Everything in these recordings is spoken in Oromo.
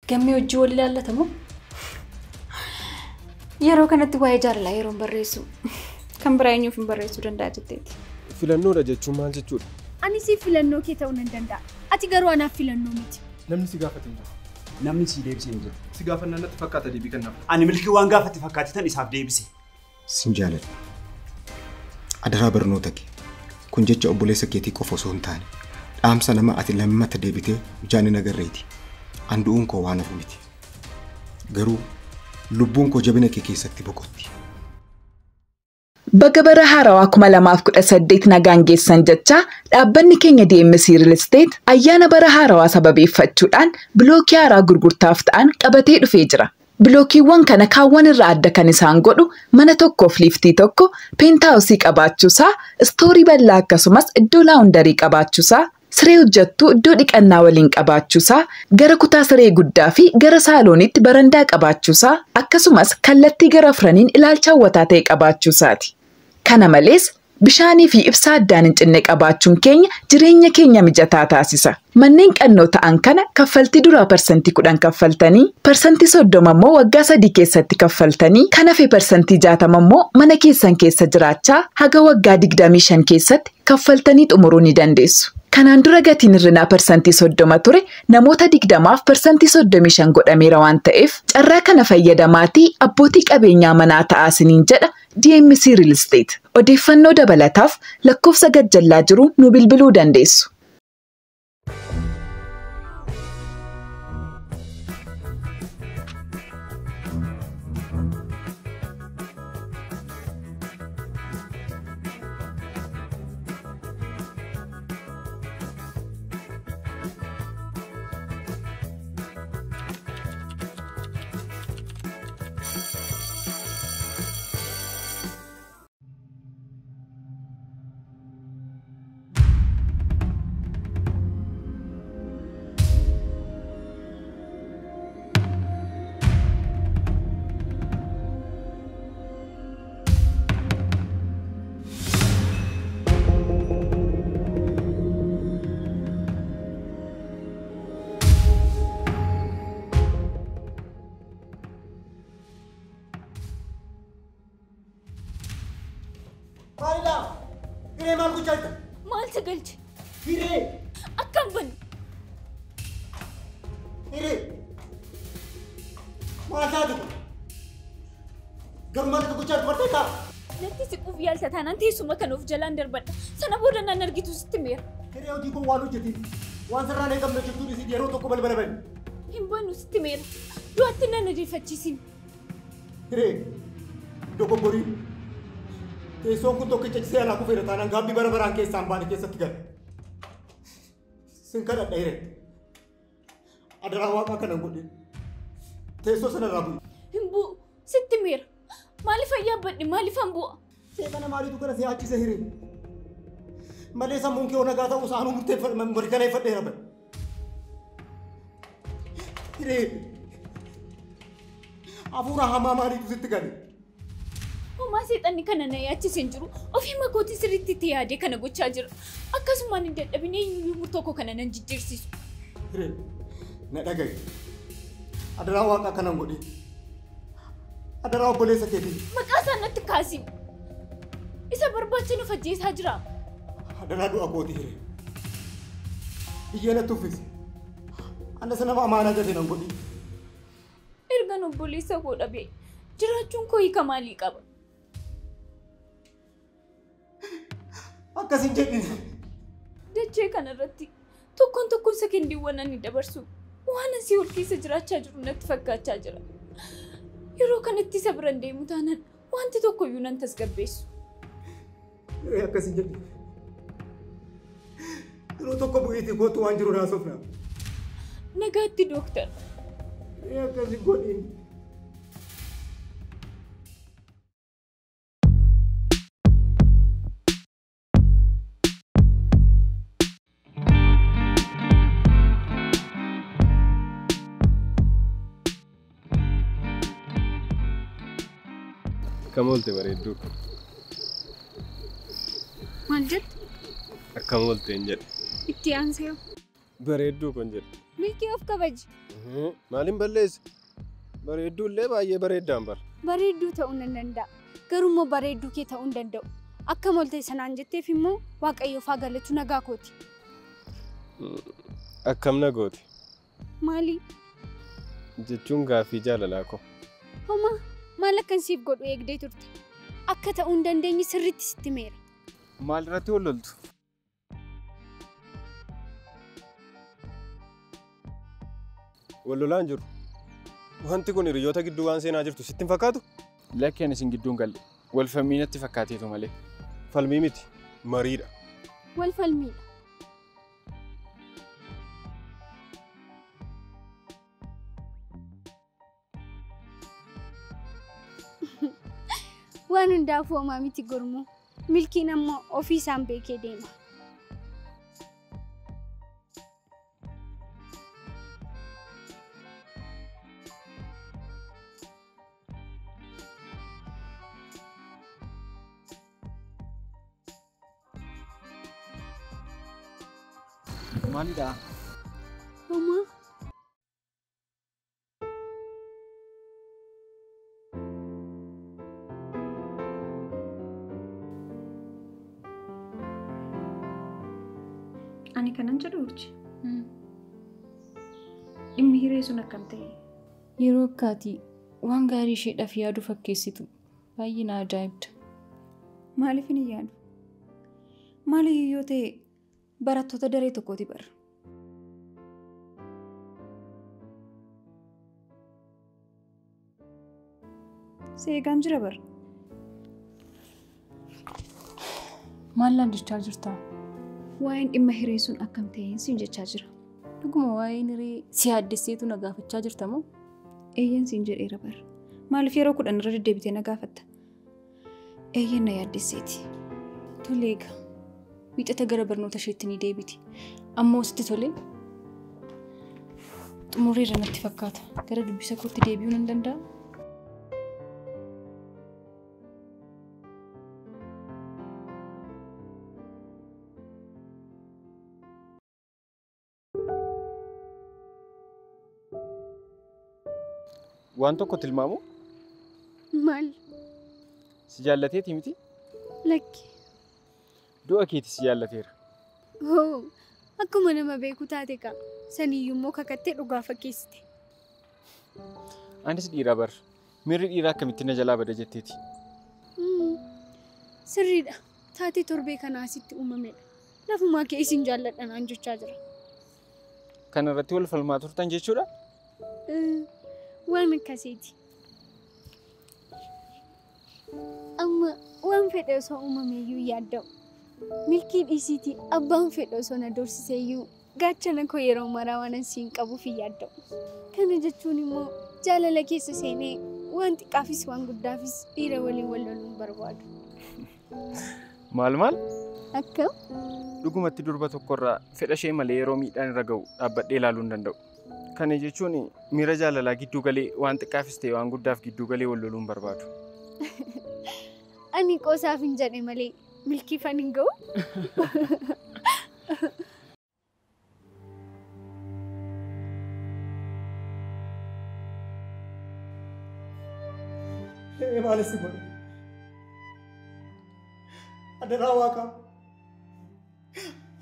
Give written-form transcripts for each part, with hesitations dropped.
Gammee hojii wal ilaallatamu? Yeroo kanatti waa'ee jaalalaa yeroon barreessu kan biraa eenyuuf hin barreessuu danda'a jetteeti. Filannoodha jechuun maal jechuudha? Ani siif filannoo kee ta'uu nan danda'a. Ati garuu anaaf filannoo miti. Namni si gaafate hin jiru. Namni si deebise hin jiru. Si gaafannaan natti fakkaata deebii kennaaf. Ani milkii waan gaafate fakkaate tan isaaf deebise. Sin jaaladha. Adaraa barnoota kee. Kun jecha obboleessa keetii qofa osoo hin taane dhaamsa nama ati lammata deebitee ijaan hin agarreeti. An du'uun koo waan hafu miti. Garuu lubbuun koo jabina kee keessatti boqotti. Baga bara haarawaa 2018 nagaan geessan jecha dhaabbanni keenya DMC Real Estate ayyaana bara haarawaa sababeeffachuudhaan bilookii haaraa gurgurtaaf ta'an qabatee dhufee jira. Bilookiiwwan kana kaawwan irraa adda kan isaan godhu mana tokkoof liiftii tokko, peentaawusii qabaachuusaa, istoorii bal'aa akkasumas iddoo laawundarii qabaachuusaa, siree hojjettuu iddoo dhiqannaa waliin qabaachuusaa, gara kutaa siree guddaa fi gara saaloonitti barandaa qabaachuusaa, akkasumas kallattii gara afraniin ilaalcha hawwataa ta'e qabaachuusaati. Kana malees bishaanii fi ibsaa addaan hin cinne qabaachuun keenya jireenya keenya mijataa taasisa. Manneen qannoo ta'an kana kaffaltii duraa 10% kaffaltanii, 30% immoo waggaa 3 keessatti kaffaltanii, kan hafe 60% immoo mana keessan keessa jiraachaa haga waggaa 25 keessatti kaffaltanii xumuruu ni dandeessu. Kanaan dura gatiin hir'inaa 30% ture namoota 20f 35% godhameera waan ta'eef carraa kana fayyadamaatii abbootii qabeenyaa manaa ta'aa isiniin jedha DMC Real Estate. Odeeffannoo dabalataaf lakkoofsa gajjallaa jiru nu bilbiluu dandeessu. Maal si galche? Hiree! Akkam banne? Hiree! Maal taate kun? Garuu maal akka gochaa jirtu barteettaa? Natti siquuf yaalta taanaan teessuma kana of jalaan darbadha. Sana booda nan argitu sitti meera. Hiree hojii koo waan hojjetiin waan sirraan eegamne hojjettuun isin yeroo tokko balbala bani. Hin banu sitti meera. Du'atti nan adeeffachiisin. Hiree! Dogoggorii! Teessoon kun tokkicha cisee alaa kufeera taanaan gaabbii bara baraan keessaan baane keessatti gala. Sin kadhadha hiree. Adaraa waaqaa kana hin godhin. Teessoo sanarraa bu'i. Hin bu'u. Sitti meera. Maaliif ayyaabbadhe? Maaliifan bu'a? Seexana maaliitu kana si yaachise hiree? Malee sammuun kee nagaa ta'uu isaanuu mirkaneeffadheera bane. Hiree. Hafuura hamaa maaliitu sitti gale? Homaa seexanni kana na yaachise hin jiru. Ofii makootii sirriitti itti yaadee kana gochaa jira. Akkasumaan hin dadhabine eenyuyyuu murtoo koo kana nan jijjiirsisu. Hiree, na dhaga'i. Adaraa waaqaa kana hin godhin. Adaraa obboleessa keetii. Maqaa isaa natti kaasi. Isa barbaacha nu ajjeesaa jira. Adaraa du'a kooti hiree. Biyyee natti uffisi. Annas nama amaanaa gate nan godhin. Ergan obboleessa koo dhabee jiraachuun koo hiika maalii qaba? Akkas hin jedhin. Dachee kanarratti tokkoon tokkoon sekendiiwwan ani dabarsu waan asii ol keessa jiraachaa jiru natti fakkaachaa jira. Yeroo kanatti isa biran deemu taanaan wanti tokkoyyuu nan tasgabbeessu. Hiree akkas hin jedhin. Yeroo tokko bu'iitii kootu waan jiru naasofna. Nagaatti dooktar. Hiree akkas hin godhin. Akkam oolte bareedduu? Maal jette? Akkam oolte hin jedhe. Itti aansee. Bareedduu kun jedhe. Milkii of kabaji. Maaliin balleessa? Bareedduu illee baay'ee bareeddaan bara. Bareedduu ta'uu nan danda'a. Garuu immoo bareedduu kee ta'uu hin danda'u. Akka molte sanaan jetteef immoo Waaqayyoof haa galatu nagaa kooti. Akkam na goote? Maali? Jechuun gaaffii jaalalaa koo. Homaa maal akkan siif godhu eegdee turte? Akka ta'uu hin dandeenye sirriitti sitti meera. Maal irratti wal loltu? Wal lolaan jiru. Wanti kun hiriyoota gidduu waan seenaa jirtu sitti hin fakkaatu? Lakki ani isin gidduu hin galle. Wal falmii natti fakkaateetu malee. Falmii miti. Mariidha. Wal falmiidha. Waan hundaafuu homaa miti gurmuu. Milkiin ammoo ofii isaan beekee deema. Maalidha? Homaa. Ani kanan jedhu urji. Dhimmi hiree sun akkam ta'e? Yeroo akkaatii waan gaarii isheedhaaf yaadu fakkeessitu baay'ee na ajaa'ibda. Maaliif hin yaadu? Maaliyyuu yoo ta'e barattoota daree tokkooti bara. Seegaan jira bara. Maal naan jechaa jirtaa? Waa'een dhimma hiree sun akkam ta'een siin jechaa jira. Dhuguma waa'een hiree si yaaddesseetu na gaafachaa jirta moo? Eeyyeen siin jedheera bara. Maaliif yeroo 10 irra deddeebitee na gaafatta? Eeyyeen na yaaddesseeti. Tole egaa. Wiixata gara barnoota isheetti ni deebiti. Ammoo sitti tole? Xumurreerra natti fakkaata. Gara dubbisa kootti deebi'uu nan danda'a? Waan tokko tilmaamu? Maal? Si jaallateeti miti? Lakki. Du'a keeti si jaallateera. Hoo, akkuma nama beeku taate kaa. Saniyyuu immoo kakattee dhugaa fakkeessite. Anis dhiira bar. Miirri dhiiraa akkamitti na jalaa bada jetteeti? Sirriidha. Taatee torbee kana asitti uumamedha. Lafumaa kee isin jaalladha naan jechaa jira. Kana irratti wal falmaa turtan jechuudha? Waan akkasiiti. Amma waan fedhe osoo uumameeyyuu yaadda'u. Milkii dhiisiitii abbaan fedhe osoo na dorsiseeyyuu gaachana koo yeroo maraa waan siin qabuuf hin yaadda'u. Kana jechuun immoo jaalala keessa seenee waan xiqqaafis waan guddaafis dhiira waliin wal loluun barbaadu. Maal maal? Akkam? Dhugumatti durba tokkorraa fedha ishee malee yeroo miidhaan irra ga'u dhaabbadhee ilaaluu hin danda'u. Kana jechuun miira jaalalaa gidduu galee waan xiqqaafis ta'e waan guddaaf gidduu galee wal loluun barbaadu. Ani qoosaaf hin jedhe malee milkiifan hin ga'u. Maal si godhe? Adaraa Waaqaa.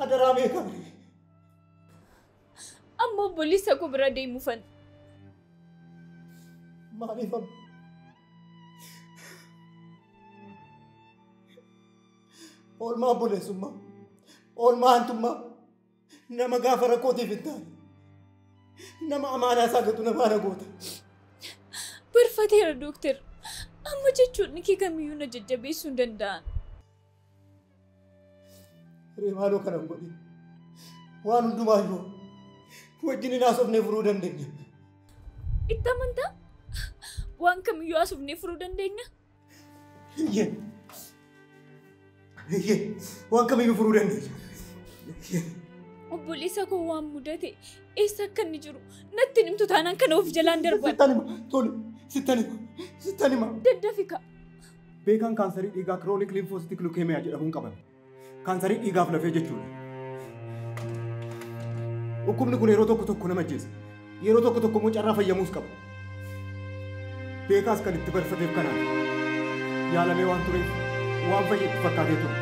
Adaraa beekamne. Amma obboleessa koo bira deemuufan. Maaliif amma? Oolmaa obboleessummaa, oolmaa hantummaa, nama gaafa rakkootiif hin taane, nama amaanaa isaa gatu nama ana goota. Barfateera dooktar. Amma jechuun kee kamiyyuu na jajjabeessuu hin danda'an. Hiree maaloo kana hin godhin. Waan hundumaayyuu wajjin hin haasofnee furuu dandeenya. Itti amantaa? Waan kamiyyuu haasofnee furuu dandeenya? Iyyee. Iyyee. Waan kamiyyuu furuu dandeenya. Obboleessa koo waan mudate eessa akka inni jiru natti himtu taanaan kana of jalaan darban. Sittan hima. Tole. Sittan hima. Sittan hima. Daddafika. Beekaan kaansarii dhiigaa chronic lymphocytic leukemia jedhamuun qabame. Kaansarii dhiigaaf lafee jechuudha. Dhukkubni kun yeroo tokko tokko nama ajjeesa. Yeroo tokko tokko immoo carraa fayyamuus qaba. Beekaas kan itti barfateef kanaaf. Yaalamee waan tureef waan fayye itti fakkaatee ture.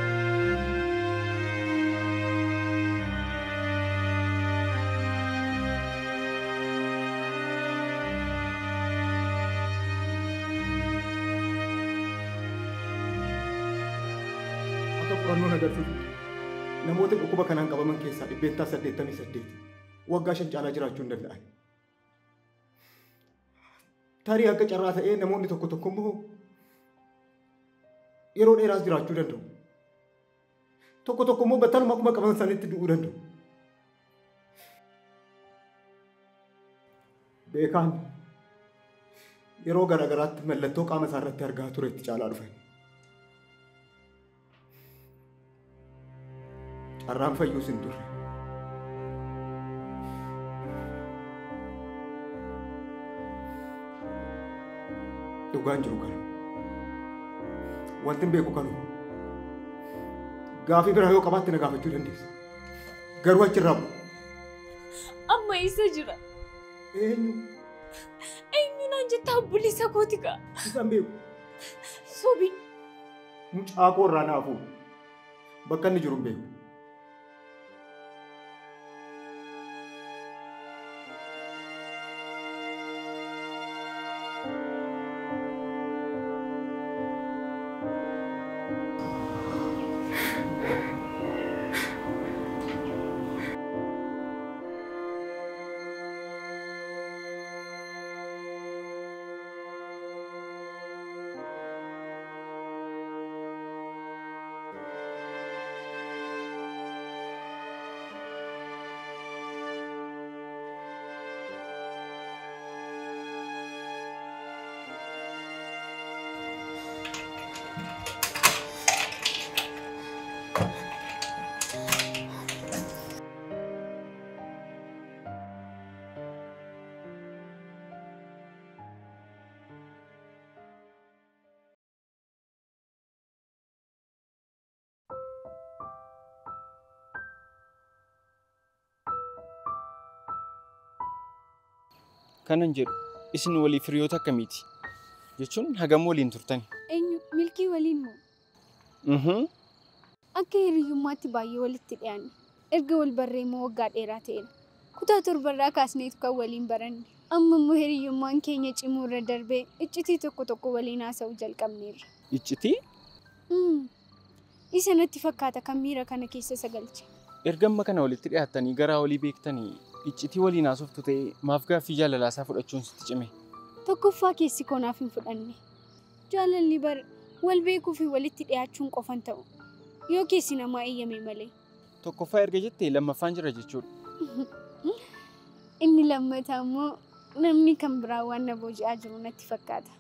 Akka qorannoon agarsiisutti namoota dhukkuba kanaan qabaman keessaa 88% waggaa 5 caalaa jiraachuu hin danda'an. Tarii akka carraa ta'ee namoonni tokko tokko immoo yeroo dheeraas jiraachuu danda'u. Tokko tokko immoo battaluma akkuma qaban sanitti du'uu danda'u. Beekaan yeroo garaagaraatti mallattoo qaama isaa irratti argaa ture itti caalaa dhufan. Carraan fayyuus hin turre. Dhugaan jiru kana. Wanti hin beeku kanuma. Gaafii biraa yoo qabaatte na gaafachuu dandeessa. Garuu achirraa bu'u. Amma eessa jira? Eenyu? Eenyu naan jettaa obboleessa kooti kaa? Isaan beeku. Sobiin. Mucaa koo irraa naa fuudhu. Bakka inni jiru hin beeku. Kanan jedhu isin waliif hiriyoota akkamiiti? Jechuun hagam waliin turtani? Eenyu milkii waliin moo? Akka hiriyyummaatti baay'ee walitti dhiyaanne. Erga wal barree immoo waggaa dheeraa ta'eera. Kutaa torbarraa kaasneetu kan waliin baranne. Amma immoo hiriyyummaan keenya cimuu irra darbee iccitii tokko tokko waliin haasa'uu jalqabneerra. Iccitii? Isa natti fakkaata kan miira kana keessa isa galche. Erga amma kana walitti dhiyaattanii garaa walii beektanii iccitii waliin haasoftu ta'ee maaf gaaffii jaalalaa isaa fudhachuun sitti cime? Tokkoffaa keessi koo naaf hin fudhanne. Jaalalli bar wal beekuu fi walitti dhiyaachuun qofan ta'u. Yoo keessi namaa eeyyame malee. Tokkoffaa erga jettee lammaffaan jira jechuudha. Inni lammataa immoo namni kan biraa waan na booji'aa jiru natti fakkaata.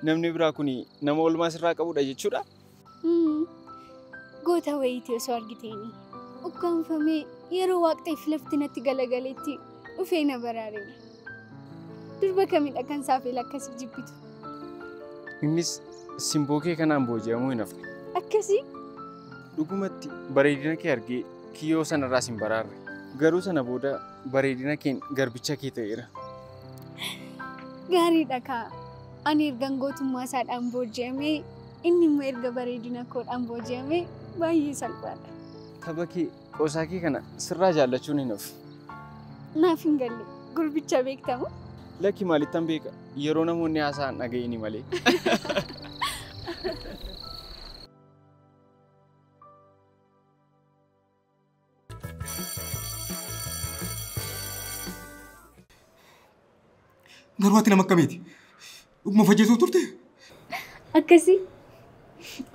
Namni biraa kun nama oolmaa sirraa qabudha jechuudha? Goota wayiitii osoo argiteeni. Ukkaanfamee yeroo waaqxeef lafti natti galagaletti dhufee na baraareera. Durba kamidha kan saafela akkasii jibbitu? Innis simboo kee kanaan booji'amuu hin hafne. Akkasii? Dhugumatti bareedina kee argee kiyyoo sanarraas hin baraarre. Garuu sana booda bareedina keen garbicha kee ta'eera. Gaariidha kaa. Ani ergan gootummaa isaadhaan booji'amee inni immoo erga bareedina koodhaan booji'amee baay'ee salphaadha. Tapha kee qoosaa kee kana sirraa jaallachuun hin hafu. Naaf hin galle gurbicha beektamu? Lakki maalittan beeka yeroo namoonni haasa'an dhaga'ini malee. Garuu ati nama akkamiiti? Dhuguma fajjeesuu turte? Akkasii.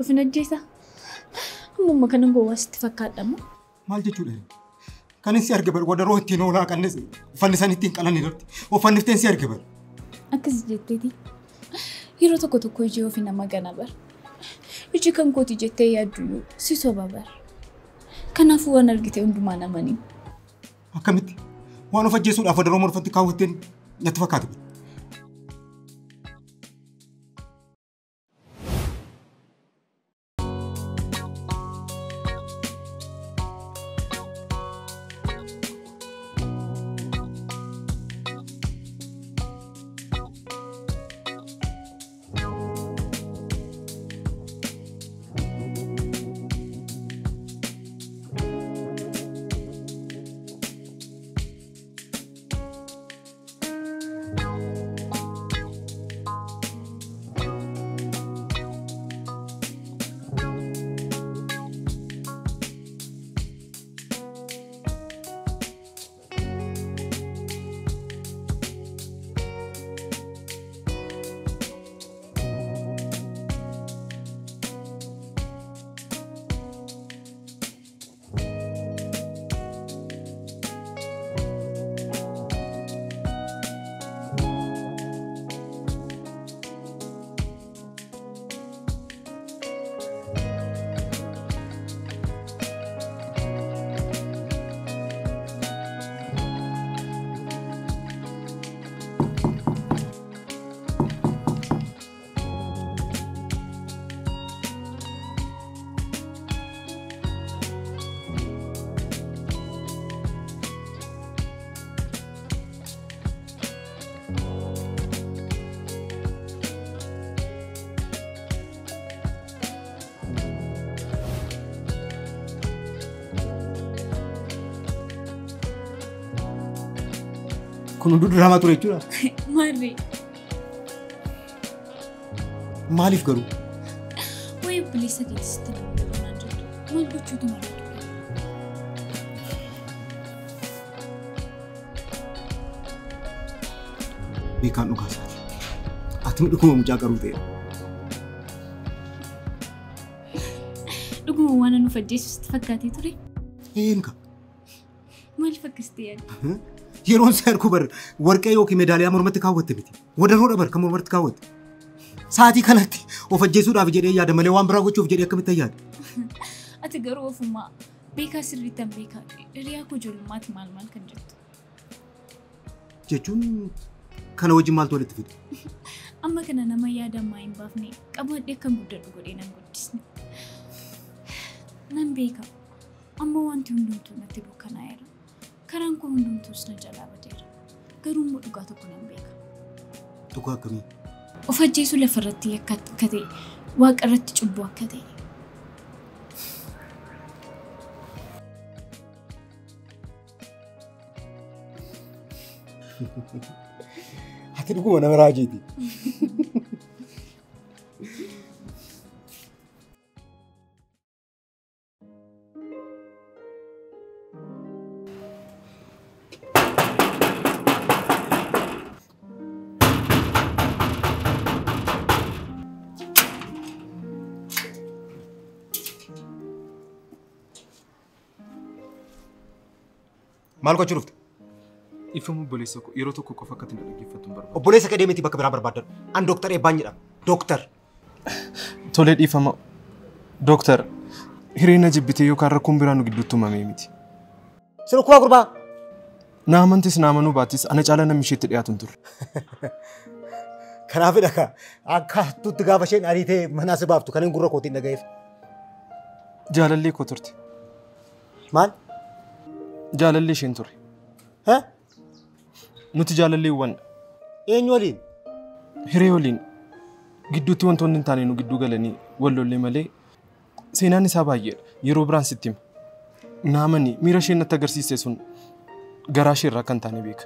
Of hin ajjeesaa. Ammuma kanan gowwaa sitti fakkaadha moo? Maal jechuudha? Kan si arge bar wadaroo ittiin oolaa qannes uffanni isaan ittiin qalan irratti uffannifteen si arge bar. Akkas jetteeti. Yeroo tokko tokko iji ofii nama gana bar. Iji kan kooti jettee yaaddu si soba bar. Kanaafuu waan argite hundumaa namanii. Akkamitti? Waan of ajjeesuudhaaf wadaroo morfatti kaawwatteen natti fakkaata bar. Kun hunduu diraamaa ture jechuudha. Maarree. Maaliif garuu? Wayi obboleessa keetti sitti nama naan jettu maal gochuutu maal ture? Beekaan dhugaa isaati. Ati dhuguma mucaa qaruu ta'e. Dhuguma waan nu ajjeesu sitti fakkaatee ture? Eenka. Maaliif akkas ta'e yaadde? Yeroon si argu bar warqee yookiin meedaaliyaa mormatti kaawwatte miti. Wadaroodha bar kan mormatti kaawwatte. Sa'aatii kanatti of ajjeesuudhaaf jedhee yaada malee waan biraa gochuuf jedhee akkamitti yaada? Ati garuu ofumaa beekaa sirriittan beekaa hiriyaa koo ijoollummaatti maal maal kan jettu? Jechuun kana wajjin maaltu walitti fide? Amma kana nama yaada ammaa hin baafne qabaadhee akkan guddadhu godhee nan guddisne. Nan beeka. Amma wanti hundumtuu natti dukkanaa'eera. Karaan koo hundumtuus na jalaa badeera. Garuu immoo dhugaa tokko nan beeka. Dhugaa akkamii? Of ajjeesuu lafarratti yakka akka ta'e, waaqa irratti cubbuu akka ta'e. Ati dhuguma nama raajiiti. Maal gochuu dhufte? Ifama obboleessa koo yeroo tokko qofa akka itti na dhaggeeffattu hin barbaadu. Obboleessa kee deemiti bakka biraa barbaadadhu. An Dooktar Eebbaan jedhama. Dooktar. Tolee dhiifama. Dooktar, hireena jibbitee yookaan rakkoon biraa nu gidduutti uumamee miti. Si dhukkubaa gurbaa? Na amantis na amanuu baattis ana caalaa namni isheetti dhiyaatu hin turre. Kanaafidha ka akka hattuutti gaafa isheen ariitee manaa si baaftu kan hin gurra kootiin dhaga'eef. Jaalallee koo turte. Maal? Jaalallee isheen ture. Nuti jaalalleewwan. Eenyu waliin? Hiree waliin gidduutti wantoonni hin taane nu gidduu galanii wal lollee malee seenaan isaa baay'eedha. Yeroo biraan sitti hima. Na amani miira isheen natti agarsiiste sun garaa ishee irraa akka hin taane beeka.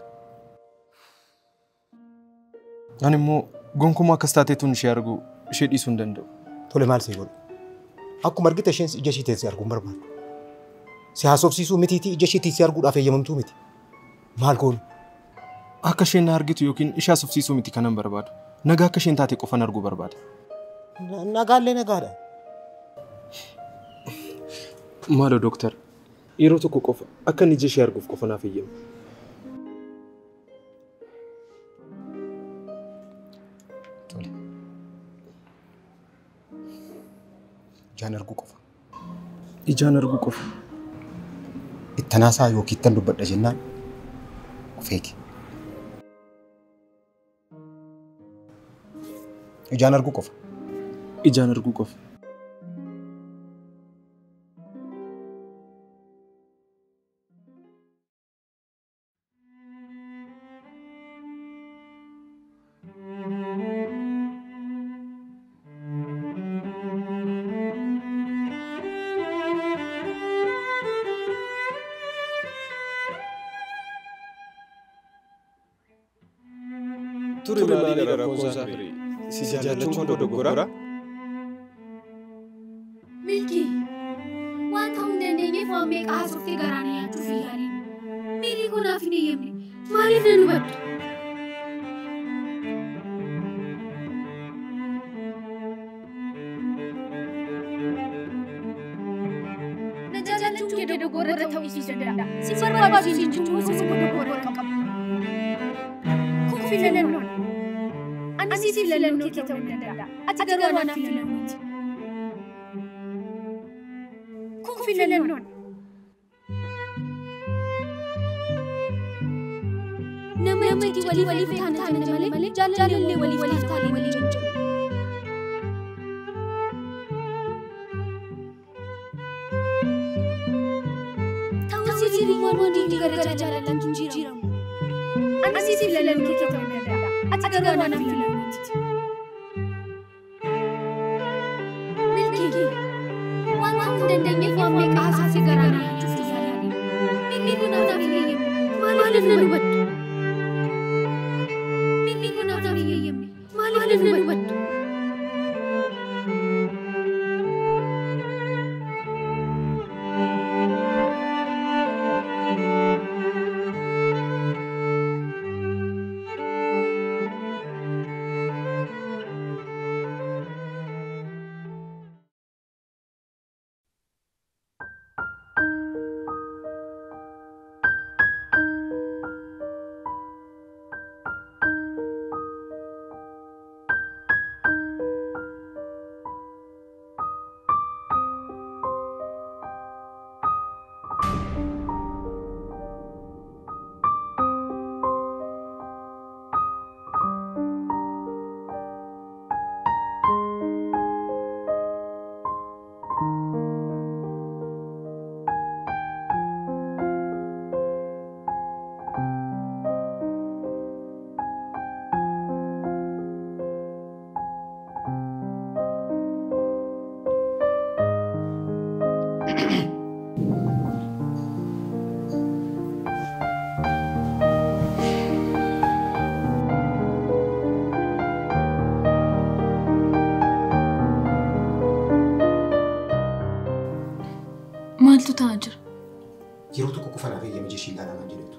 Ani immoo gonkumaa akkas taateetuun ishee argu ishee dhiisuu hin danda'u. Tole maal sii godhu? Akkuma argite isheen ija ishiitiin si arguu hin barbaadu. Si haasofsiisuu mitiitii ija ishiitiin si arguudhaaf eeyyamamtuu miti. Maal goonu? Akka isheen na argitu yookiin ishee haasofsiisuu miti kanan barbaadu. Nagaa akka isheen taate qofan arguu barbaada. Nagaallee nagaadha. Maaloo dooktar, yeroo tokko qofa akka inni ija ishee arguuf qofa naaf eeyyami. Tole. Ijaan arguu qofa. Ijaan arguu qofa. Ittanaasaa yookiin ittan dubbadha jennaan of eegi. Ijaan arguu qofa. Ijaan arguu qofa. Ture maalidha rakkoon isaa firee? Si jaallachuun koo dogoggora? Milkii, waan ta'uu hin dandeenyeef waan meeqa haasoftee garaa na nyaachuuf hin yaaliin. Miilli koo naaf hin eeyyamne. Maaliif na hubattu? Na jaallachuun kee dogoggora ta'uu isii danda'a. Si barbaadu siin jechuun osoo dogoggora qaba. Kun filannoodha. Ani siif filannoo kee ta'uu danda'a. Ati garuu anaaf filannoo miti. Kun filannoodha. Nama itti waliif taane malee jaalallee waliif taane waliin hin jiru. Ta'us hiriyyoon hundi gara jaalalaatti hin jijjiiramu. Ani siif filannoo kee ta'uu danda'a. Ati garuu anaaf filannoo miti. Milkii, waan ta'uu hin dandeenyeef waan meeqa haasoftee garaa na nyaachuuf hin yaaliin. Miilli kun naaf hin eeyyamne. Maaliif na hubattu? Maaltu ta'aa jira? Yeroo tokko qofa naaf eeyyame jechii ilaalamaa jedhetu.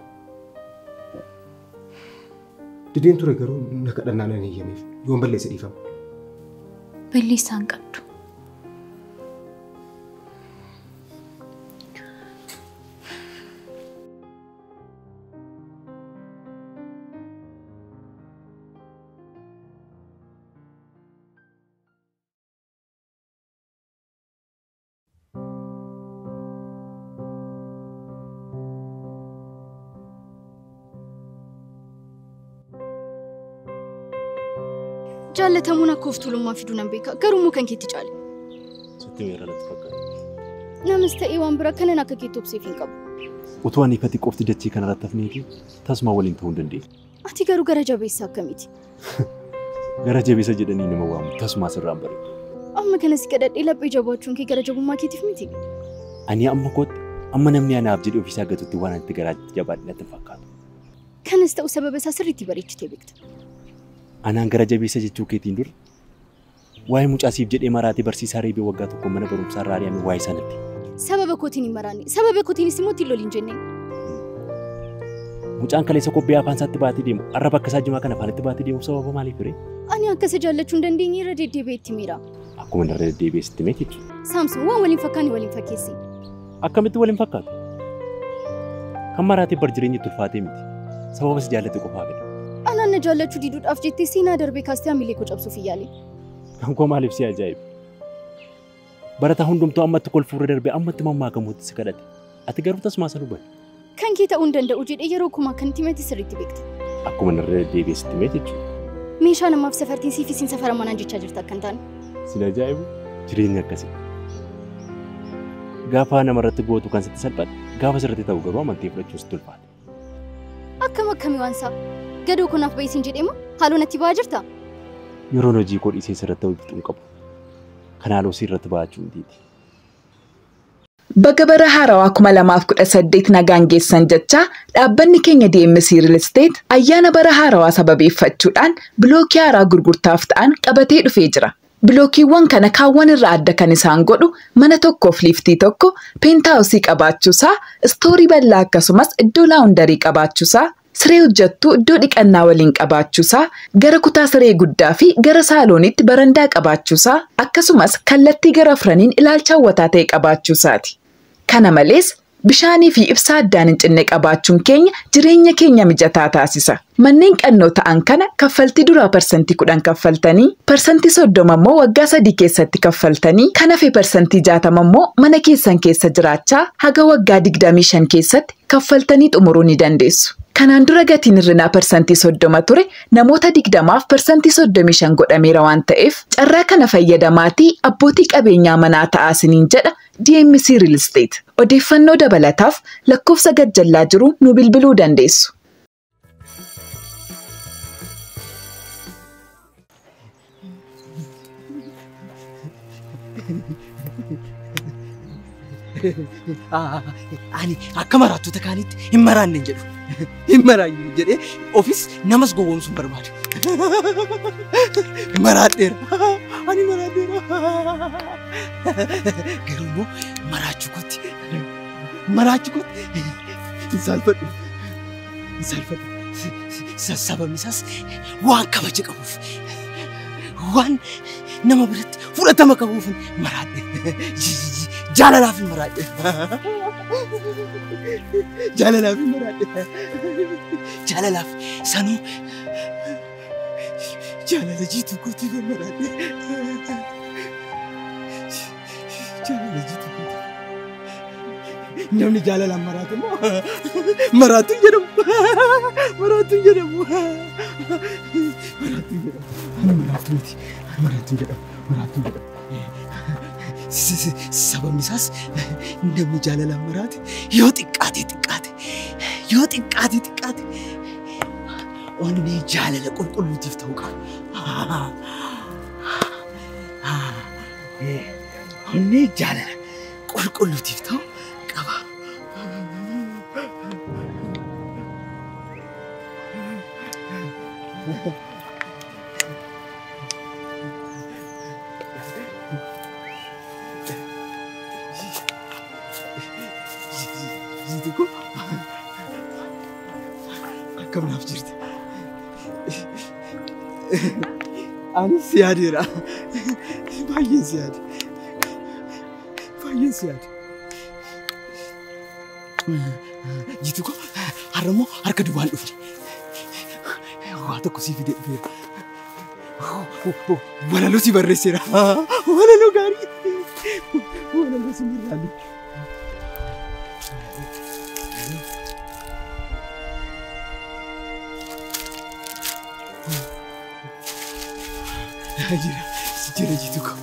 Dideen ture garuu na kadhannaa nan eeyyameef yoon balleessa dhiifama. Balleessaa hin qabdu. Jaallatamuun akka of tuulummaa fiduu nan beeka. Garuu immoo kan keetti caale. Sitti meera natti fakkaata. Namas ta'ee waan bira kanan akka keetti obseef hin qabu. Utuu ani ifatti qofti dachee kanarratti hafneeti tasuma waliin ta'uu hin dandeenye. Ati garuu gara jabeessa akkamiiti? Gara jabeessa jedhanii nama waamu tasuma asirraan bareedu. Amma kanas kadhadhee laphee jabaachuun kee gara jabummaa keetiif miti. Ani amma kootti amma namni anaaf jedhee ofiisaa gatutti waan itti garaa jabaadhe natti fakkaatu. Kanas ta'u sababa isaa sirriitti bareechitee beekta. Anaan gara jabeessa jechuu keetiin dura waa'ee mucaasiif jedhee maraatee barsiisaa reebee waggaa tokko mana barumsaa irraa ari'ame waa'ee sanatti. Sababa kootiin hin maraanne, sababa kootiinis immoo ittiin loliin jennee. Mucaan kaleessa kobbee afaan isaatti baatee deemu, arra bakka isaa jimaa kana afaanitti baatee deemu sababa maaliif ree? Ani akka isa jaallachuu hin dandeenye irra deddeebi'ee itti miira. Akkuma irra deddeebi'ee sitti hime jechuudha. Saamson waan waliin fakkaanne waliin fakkeessi. Akkamitti waliin fakkaatu? Kan maraatee bar jireenyi itti ulfaatee miti. Sababa si jaallate qofaa fedha. Anaan na jaallachuu diduudhaaf jettee seenaa darbee kaastee hamilee koo cabsuuf hin yaale. Kan koo maaliif si ajaa'iba? Barataa hundumtuu ammatti kolfuurra darbee ammatti mammaakamuutti si kadhate. Ati garuu tasumaa sana hubanne. Kan kee ta'uu hin danda'u jedhee yeroo kumaa kan itti himate sirriitti beekta. Akkuma irra deddeebi'ee sitti hime jechuudha. Meeshaa namaaf safartiin siif isin safara manaan jechaa jirta akka hin taane. Sin ajaa'ibu jireenya akkasii. Gaafa namarratti gootu kan sitti salphate gaafa sirriitti ta'u garuu amantii fudhachuu sitti ulfaate. Akkam akkamii waan isaa? Gadoo kunaaf ba'isin jedhee haaloo natti ba'aa jirta? Yeroon hojii koo dhiisee sirratti hojjetu hin qabu. Kan haaloo sirratti ba'achuu mitiiti. Baga bara haarawaa 2018 nagaan geessan jecha dhaabbanni keenya DMC Real Estate ayyaana bara haarawaa sababeeffachuudhaan bilookii haaraa gurgurtaaf ta'an qabatee dhufee jira. Bilookiiwwan kana kaawwan irraa adda kan isaan godhu mana tokkoof liiftii tokko, peentaawusii qabaachuusaa, istoorii bal'aa akkasumas iddoo laawundarii qabaachuusaa, siree hojjettuu iddoo dhiqannaa waliin qabaachuusaa, gara kutaa siree guddaa fi gara saaloonitti barandaa qabaachuusaa, akkasumas kallattii gara afraniin ilaalcha hawwataa ta'e qabaachuusaati. Kana malees bishaanii fi ibsaa addaan hin cinne qabaachuun keenya jireenya keenya mijataa taasisa. Manneen qannoo ta'an kana kaffaltii duraa 10% kaffaltanii, 30% immoo waggaa 3 keessatti kaffaltanii, kan hafe 60% immoo mana keessan keessa jiraachaa haga waggaa 25 keessatti kaffaltanii xumuruu ni dandeessu. Kanaan dura gatiin hir'inaa 30% ture namoota 20f 35% godhameera waan ta'eef carraa kana fayyadamaatii abbootii qabeenyaa manaa ta'aa isiniin jedha DMC Real Estate. Odeeffannoo dabalataaf lakkoofsa gajjallaa jiru nu bilbiluu dandeessu. Ani akka maraattoota kaanitti hin maraanne hin jedhu. Hin maraanne jedhee ofis namas gowwoomsuu hin barbaadu. Maraadheera. Ani maraadheera. Garuu immoo maraachuu kootti hin saalfadhu. Hin saalfadhu. Sababni isaas waan kabaja qabuuf waan nama biratti fudhatama qabuuf maraadhe. Jaalalaaf hin maraadhe. Jaalalaaf hin maraadhe. Jaalalaaf sanuu jaalala jiituu kootiif hin maraadhe. Jaalala jiituu kootiif. Namni jaalalaan maraatu immoo maraatu hin jedhamu. Maraatu hin jedhamu. Maraatu hin jedhamu. Ani maraatu miti. Maraatu hin jedhamu. Maraatu hin jedhamu. Sababni isaas namni jaalalaan maraate yoo xiqqaate xiqqaate yoo xiqqaate xiqqaate onnee jaalala qulqulluutiif ta'uu qaba. Onnee jaalala qulqulluutiif ta'uu qaba. Akkam naaf jirta? Ani si yaadeera. Baay'een si yaade. Baay'een si yaade. Jitu koo har'a immoo harka duwwaan dhufne. Waa tokko sii fidee dhufeera. Walaloo si barreesseera. Walaloo gaarii. Walaloo si mirraalu. Jira, jira jitu koo.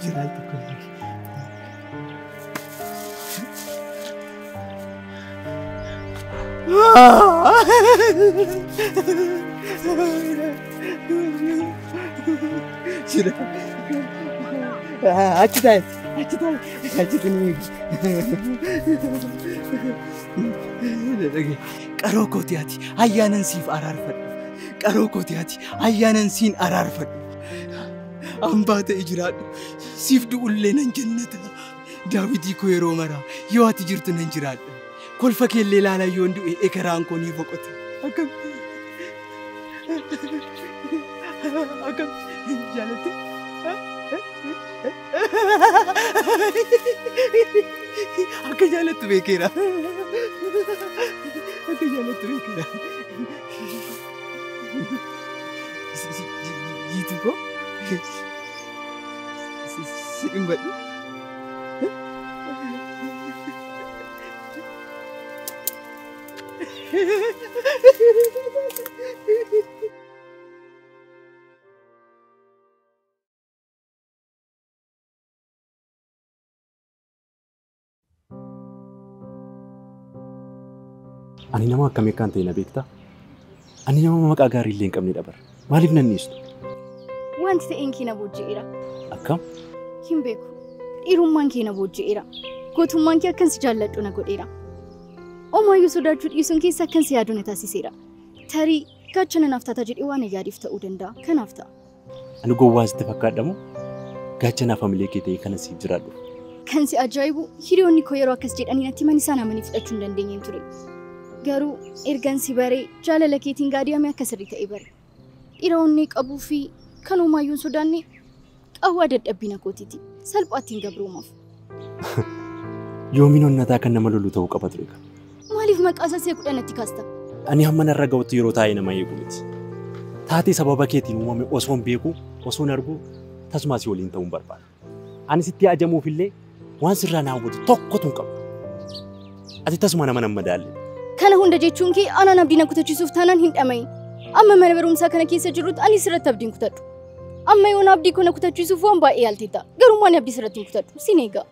Jira tokko laali. Jira. Achi taa'e, achi taa'e, achitti ni eegi. Qaroo kooti ati ayyaanan siif araarfadhu. Qaroo kooti ati ayyaanan siin araarfadhu. Hambaa ta'e jiraadhu. Siif du'ullee nan jannata. Daawitii koo yeroo maraa yoo ati jirtu nan jiraadha. Kolfa keellee ilaalaa yoon du'e ekeraan koo ni boqota. Akkam akkam jaalatte? Akka jaalattu beekeera. Akka jaalattu beekeera. Jiitu koo si dhungadhu. Ani nama akkamii akkaan ta'e na beektaa? Ani nama maqaa gaarii illee hin qabne bara. Maaliif nan dhiistu? Wanti ta'een kee na booji'eera. Akkam? Hin beeku. Dhiirummaan kee na booji'eera. Gootummaan kee akkan si jaalladhu na godheera. Omaayyuu sodaachuu dhiisuun keessa akkan si yaadu na taasiseera. Tarii gaachana naaf taata jedhee waan yaadiif ta'uu danda'a. Kanaaf ta'a. Ani gowwaa sitti fakkaadhamu gaachanaaf hamilee kee ta'e kana siif jiraadhu. Kan si ajaa'ibu hiriyoonni koo yeroo akkas jedhanii natti himan isaan amanii fudhachuu hin dandeenyeen ture. Garuu ergan si baree jaalala keetiin gaadiyame akka sirrii ta'e bare. Dhiira onnee qabuu fi kan homaayyuu hin sodaanne qawwaa dadhabbina kootiiti. Salphaatti hin gabroomaaf. Yoomiin onnataa kan nama lolu ta'uu qaba ture. Maaliif maqaa isaa si'a kudhan natti kaasta? Ani hamma narra ga'utti yeroo taa'ee nama eegu miti. Taatee sababa keetiin uumame osoo hin beeku, osoo hin argu tasuma si waliin ta'uu hin barbaadu. Ani sitti ajamuuf illee waan sirraa na hawwatu tokkotu hin qabu. Ati tasuma nama nan madaalle. Kana hunda jechuun kee anaan abdii na kutachiisuuf taanaan hin dhamayin. Amma mana barumsaa kana keessa jirrutti ani sirratti abdii hin kutadhu. Amma yoon abdii koo na kutachiisuuf waan baay'ee yaalteetta. Garuu ani abdii sirratti hin kutadhu. Sin eega.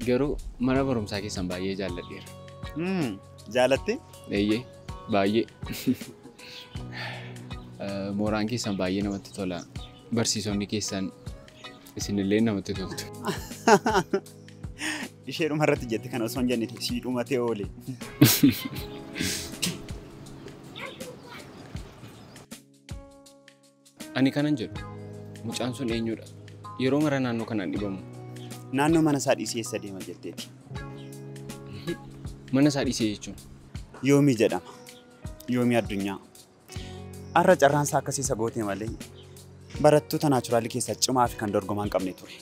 Garuu mana barumsaa keessan baay'ee jaalladheera. Jaalatte? Eeyyee, baay'ee. Mooraan keessan baay'ee namatti tola. Barsiisonni keessan isinillee namatti toltu. Ishee dhuma irratti jette kana osoo hin jenne sii dhumatee oole. Ani kanan jedhu mucaan sun eenyudha? Yeroo mara naannoo kanaan dhibamu. Naannoo mana isaa dhiisee eessa deema jetteeti? Mana isaa dhiisee jechuun? Yoomii jedhama. Yoomii addunyaa. Har'a carraan isaa akkasii isa goote malee barattoota naachuraalii keessaa cimaa fi kan dorgomaa hin qabne ture.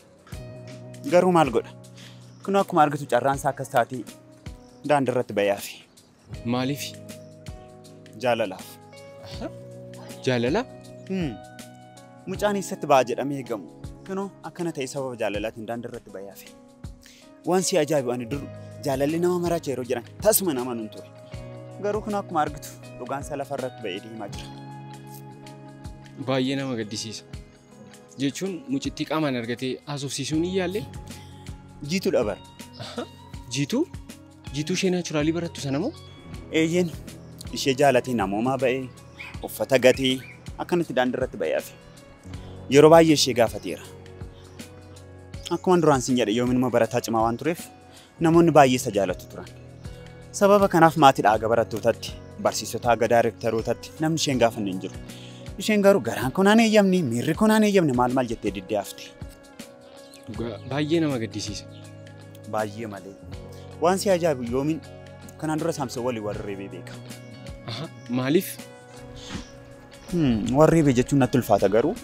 Garuu maal godha? Kun akkuma argitu carraan isaa akkas taatee daandii irratti bayaafi. Maaliif? Jaalalaaf. Jaalala? Mucaan eessatti ba'a jedhamee eegamu. Kunoo akkana ta'e sababa jaalalaatiin daandii irratti bayaafi. Waan si ajaa'ibu ani dur jaalalli nama maraacha yeroo jedhan tasuma nama nun ture. Garuu kun akkuma argitu dhugaan isaa lafa irratti ba'ee deemaa jira. Baay'ee nama gaddisiisa. Jechuun mucittii qaamaan argatee haasofsiisuun hin yaalle? Jiituudha bara. Jiituu? Jiituu ishee naachuraalii barattu sana moo? Eeyyeen ishee jaalatee namoomaa ba'ee uffata gatee akkanatti daandii irratti ba'ee hafe. Yeroo baay'ee ishee gaafateera. Akkuma duraan siin jedhe yoominuma barataa cimaa waan tureef namoonni baay'ee isa jaalatu turan. Sababa kanaaf maatiidha haga barattootatti, barsiisota haga daayirektarootatti namni isheen gaafanne hin jiru. Isheen garuu garaan kun aan eeyyamne, miirri kun aan eeyyamne maal maal jettee diddee hafte. Baay'ee nama gaddisiisa. Baay'ee malee. Waan si ajaa'ibu yoomiin kanaan dura Saamsoon waliin warra reebee beeka. Maaliif? Warra reebee jechuun natti ulfaata garuu.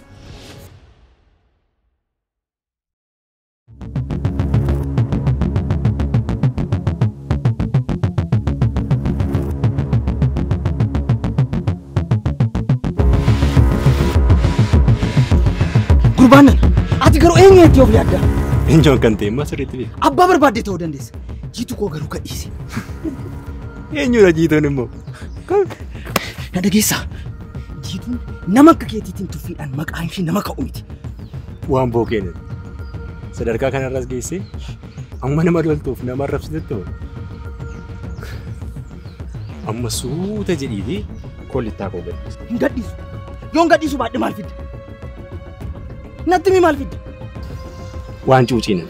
Gurbaanan, ati garuu eenyu itti of yaadda? Eenyuun kan ta'e immoo sirriitti beeku. Abbaa barbaadde ta'uu dandeessa. Jiitu koo garuu gadhiise. Eenyudha jiituun immoo? Na dhageessaa. Jiituun nama akka keetiitiin tuffiidhaan maqaan ishee nama ka'u miti. Waan bookeen sadarkaa kanarras geessee amma nama loltuuf nama arrabsitetti hoo? Amma suuta jedhiitii kollittaa koo gadhiisi. Hin gadhiisu. Yoon gadhiisu baadhe maal fidda? Natti mi maal fidda? Waan cuuciinan.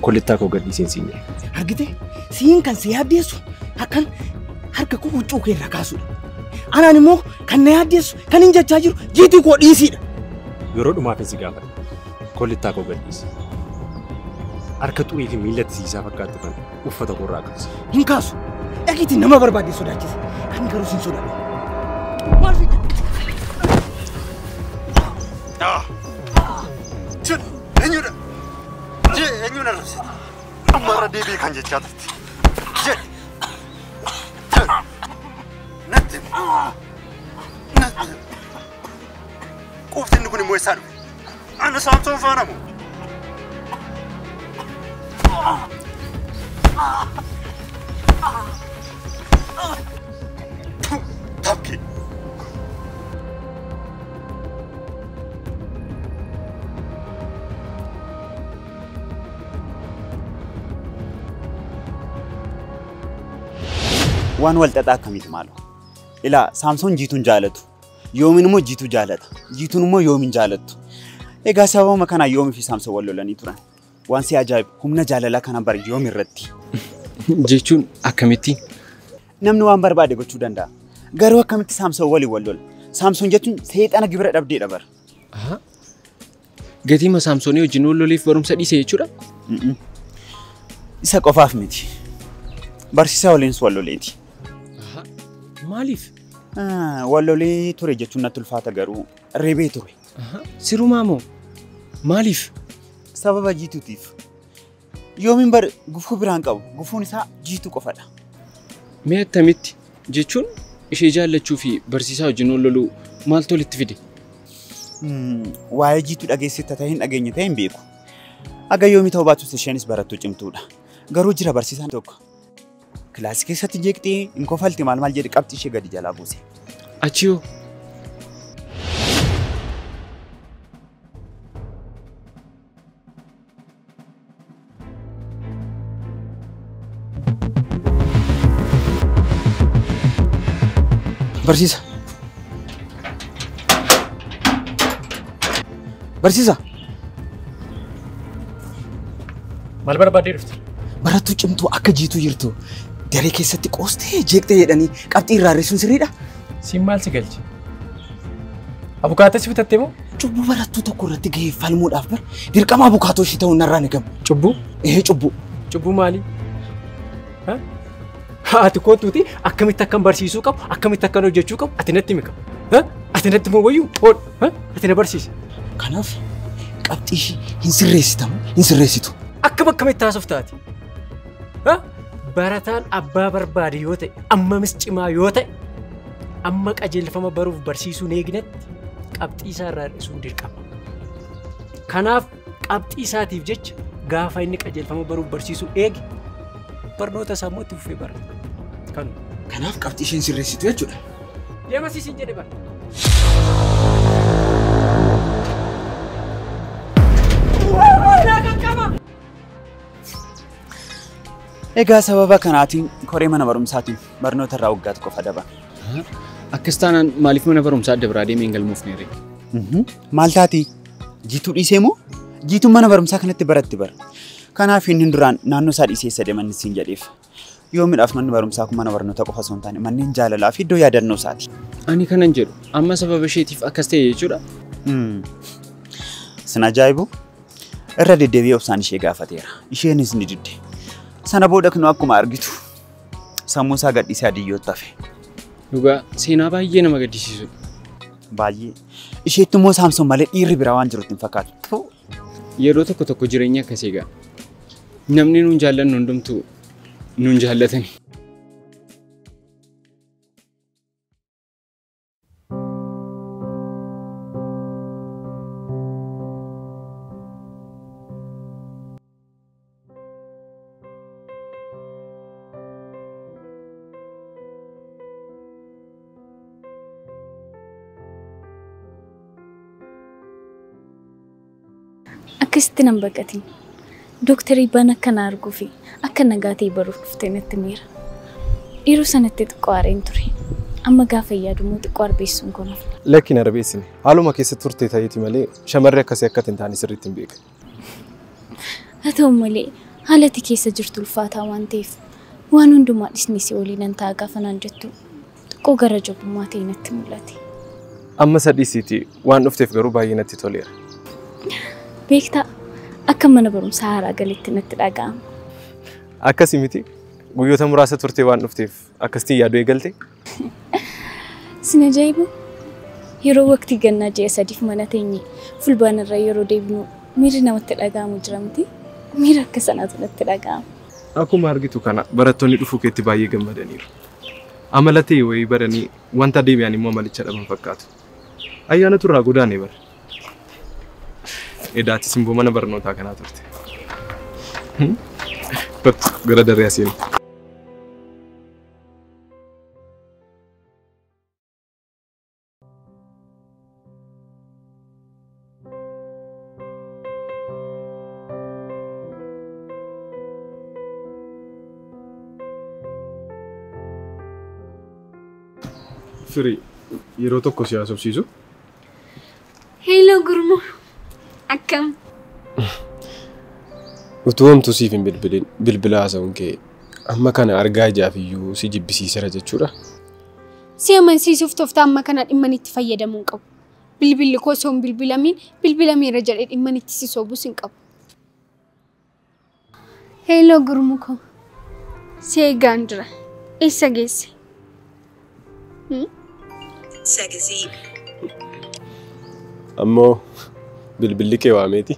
Kollittaa koo gadhiiseen siin jedha. Argite siin kan si yaaddeessu akkan harka koo huccuu kee irraa kaasudha. Anaan immoo kan na yaaddeessu kan hin jechaa jiru jiituu koo dhiisiidha. Yeroo dhumaaf si gaafadha. Kollittaa koo gadhiisi. Harka xurii fi miillatti siisaa fakkaattu kan uffata koo irraa kaasa. Hin kaasu. Dhagiitiin nama barbaadde sodaachise. Kan garuu siin sodaadha. Maal fidda? Eenyudha? Jee eenyuun arrabsite? Ammarra deebi'ee kan jechaa turte. Jee! Natti! Natti! Quuftinni kun immoo eessaa dhufe? Ana Saamsoon faana moo? Tafkee! Waan wal xaxaa akkamiiti maaloo? Ilaa Saamsoon jiituun jaalatu. Yoomiin immoo jiituu jaalata. Jiituun immoo yoomiin jaalattu. Egaa sababuma kanaan yoomii fi Saamsoon wal lolanii turan. Waan si ajaa'ibu humna jaalalaa kana bari yoomi irratti. Jechuun akkamitti? Namni waan barbaade gochuu danda'a. Garuu akkamitti Saamsoon waliin wal lola? Saamsoon jechuun seexana gibira dhabdeedha bara. Gatiima Saamsoonii wajjin wal loleef barumsa dhiise jechuudha? Isa qofaaf miti. Barsiisaa waliinis wal loleeti. Maaliif? Wal lolee ture jechuun natti ulfaata garuu reebee ture. Sirumaa moo? Maaliif? Sababa jiituutiif. Yoomiin bar gufuu biraan qabu. Gufuun isaa Jiituu qofadha. Mee attamitti jechuun ishee jaallachuu fi barsiisaa wajjin wal loluu maaltu walitti fide? Waa'ee Jiituu dhageessetta ta'e hin dhageenye ta'e hin beeku. Aga yoomii ta'uu baatus isheenis barattuu cimtuudha. Garuu jira barsiisaan tokko. Kilaasii keessatti jeeqxee hin kofalti maal maal jedhe qabxii ishee gadi jalaa buuse. Achii hoo? Barsiisa. Barsiisa. Maal barbaaddee dhufte? Barattuu cimtuu akka Jiituu jirtu daree keessatti qoostee jeeqxee jedhanii qabxii irraa hir'isuun sirriidha? Siin maal si galche? Abukaatoo si bitattee moo? Cubbuu barattuu tokko irratti gahee falmuudhaaf bar dirqama abukaatoo ishee ta'uun narraa ni gamu. Cubbuu? Ee cubbuu. Cubbuu maali? Ati kootuuti akkamitti akkan barsiisuu qabu, akkamitti akkan hojjechuu qabu, ati natti himi qaba. Ati natti himuu wayyuu hoodhu. Ati na barsiisi. Kanaaf qabxii ishee hin sirreessitamu, hin sirreessitu. Akkam akkamitti haasoftaati? Barataan abbaa barbaade yoo ta'e, ammamis cimaa yoo ta'e, amma qajeelfama baruuf barsiisuun eegnetti qabxii isaa irraa hir'isuun dirqama. Kanaaf qabxii isaatiif jecha gaafa inni qajeelfama baruuf barsiisuu eege barnoota isaa immoo itti fufee barata. Kanaaf qabxii isheen sirreessitu jechuudha. Deema siin jedhe bara. Egaa sababa kanaatiin koree mana barumsaatiin barnoota irraa waggaa tokko adabame. Akkas taanaan maaliif mana barumsaa adda biraa deemee hin galmoofne ree? Maal taati? Jiituu dhiisee moo? Jiituun mana barumsaa kanatti baratti bara. Kanaaf inni duraan naannoo isaa dhiisee isa deeman siin jedheef. Yoomiidhaaf manni barumsaa kun mana barnoota qofa osoo hin taane manneen jaalalaa fi iddoo yaadannoo isaati. Ani kanan jedhu amma sababa isheetiif akkas ta'e jechuudha. Sin ajaa'ibu irra deddeebi'ee obsaan ishee gaafateera. Isheenis ni didde. Sana booda kunoo akkuma argitu sammuu isaa gadhiisee adiyyootti hafe. Dhugaa seenaa baay'ee nama gaddisiisudha. Baay'ee. Isheetti immoo Saamsoon malee dhiirri biraa waan jirutti hin fakkaatu. Yeroo tokko tokko jireenya akkasii egaa. Namni nuun jaallannu hundumtuu nuun jaallatani. Akkasitti nan baqatin. Dooktarii baan akka na arguu fi akka nagaa ta'e baruuf dhuftee natti miira. Yeroo sanatti xiqqoo aareen ture. Amma gaafa yaadu immoo xiqqoo arbeessuun kun hafna. Lakki hin arbeessine. Haaluma keessa turte ta'eeti malee shamarri akkasii akka hin taane sirriitti hin beekan. Haa ta'u malee haala ati keessa jirtu ulfaataa waan ta'eef waan hundumaa dhisnee si waliin nan ta'a gaafa naan jettu xiqqoo gara jabummaa ta'e natti mul'ate. Amma sadhiisiiti waan dhufteef garuu baay'ee natti toleera. Beektaa akka mana barumsaa haaraa galetti natti dhaga'ama. Akkasii miti guyyoota muraasa turtee waan dhufteef akkasitti yaaduu eegalte. Sin ajaa'ibu yeroo waqtii gannaa ji'a sadiif mana teenye fulbaana irra yeroo deebinu miirri namatti dhaga'amu jira miti miira akka sanaatu natti dhaga'ama. Akkuma argitu kana barattoonni dhufuu keetti baay'ee gammadaniiru. Amala ta'e wayii baranii wanta deebi'an immoo amalicha dhaban fakkaatu. Ayyaana turraa godaanee bara. Edaati simboo mana barnootaa kanaa turte. Bakka gara daree asiin. Firii yeroo tokko si haasofsiisu. Heeloo Gurmuu. Akkam. Utuu homtuu siif hin bilbilin bilbila haasa'uun kee amma kana argaa ijaaf iyyuu si jibbisiiseera jechuudha. Si amansiisuuf tooftaa amma kana dhimma itti fayyadamuu hin qabu. Bilbilli koo osoo hin bilbilamiin bilbilameera jedhee dhimma itti si soobus hin qabu. Heeloo Gurmuu koo. Si eegaan jira. Eessa geesse? Ammoo bilbilli kee waameeti.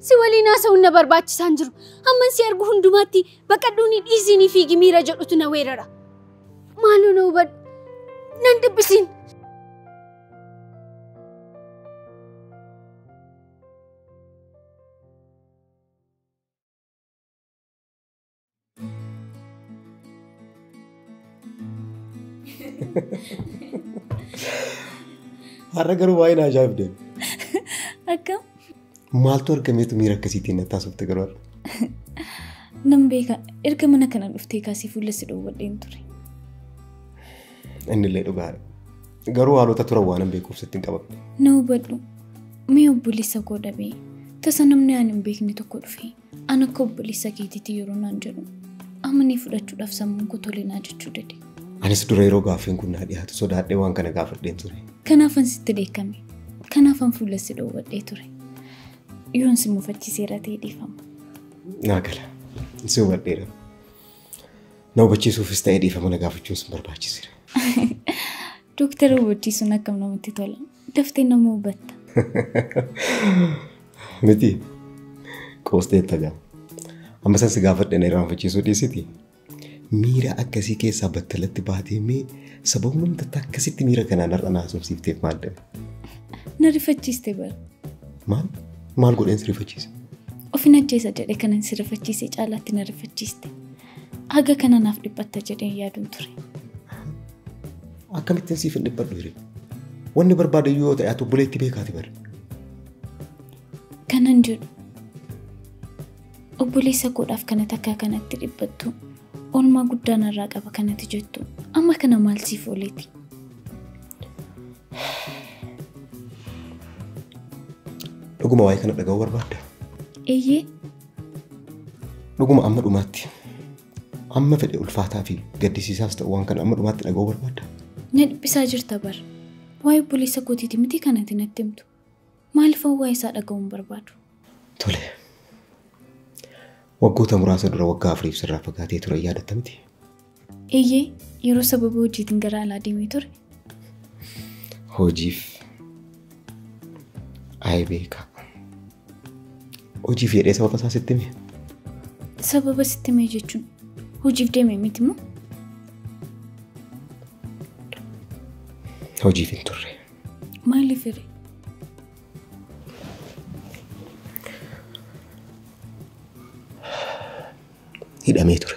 Si waliin haasa'uun na barbaachisaan jiru. Hamman si argu hundumaatti baqadhuun dhiisinii fiigi miira jedhutu na weerara. Maaloo na hubadhu. Nan dhiphisiin. Har'a garuu baay'ee na ajaa'ibde. Akkam? Maaltu argameetu miira akkasiitiin natti haasofte garuu har'a? Nan beeka erga mana kana dhuftee kaasee fuula si dhoowwadheen ture. Innillee dhugaadha. Garuu haalota turan waan hin beekuuf sitti hin qabamne. Na hubadhu. Mee obboleessa koo dhabee tasa namni ani hin beekne tokko dhufee an akka obboleessa keetiitti yeroo naan jedhu amanee fudhachuudhaaf sammuun koo tole naa jechuu dide. Anis dura yeroo gaaffiin kun naa dhiyaatu sodaadhee waan kana gaafadheen ture. Kanaafan sitti dheekkame. Kanaafan fuula si dhoowwadhee ture. Yoon si mufachiiseera ta'e dhiifama. Naa gala. Si hubadheera. Na hubachiisuufis ta'ee dhiifama na gaafachuun sin barbaachiseera. Dooktara hubachiisuun akkam namatti tola. Daftee nama hubatta. Miti qoosteetta gaa. Amma san si gaafadhe na irraanfachiisuu dhiisiti. Miira akkasii keessaa battalatti baatee mee sababni akkasitti miira kanaan har'a na haasofsiifteef maal dhabe? Na rifachiiste bara. Maal? Maal godheen si rifachiise? Ofin ajjeesa jedhee kanan si rifachiise caalaatti na rifachiiste. Haga kana naaf dhiphatta jedheen yaaduun ture. Akkamittiin siif hin dhiphadhu hiree? Wanni barbaade yoo ta'e ati obboleetti beekaati bara. Kanan jedhu obboleessa koodhaaf kana takka kanatti dhiphattu oolmaa guddaa narraa qaba kanatti jettu amma kana maal siif ooleeti? Dhuguma waa'ee kana dhaga'uu barbaadda? Eeyyee. Dhuguma amma dhumaatti amma fedhe ulfaataa fi gaddisiisaas ta'u waan kana amma dhumaatti dhaga'uu barbaadda? Na dhiphisaa jirta bara. Waa'ee obboleessa kootiiti miti kanatti natti himtu. Maaliifan waa'ee isaa dhaga'uu hin barbaadu? Tole. Waggoota muraasa dura waggaa 4 sirraa fagaatee ture yaadatta miti? Eeyyee yeroo sababa hojiitiin gara alaa deemee ture. Hojiif ayi beeka. Hojiif jedhee sababa isaa sitti hime? Sababa sitti hime jechuun hojiif deeme miti moo? Hojiif hin turre. Maaliif hiree? Hidhamee ture.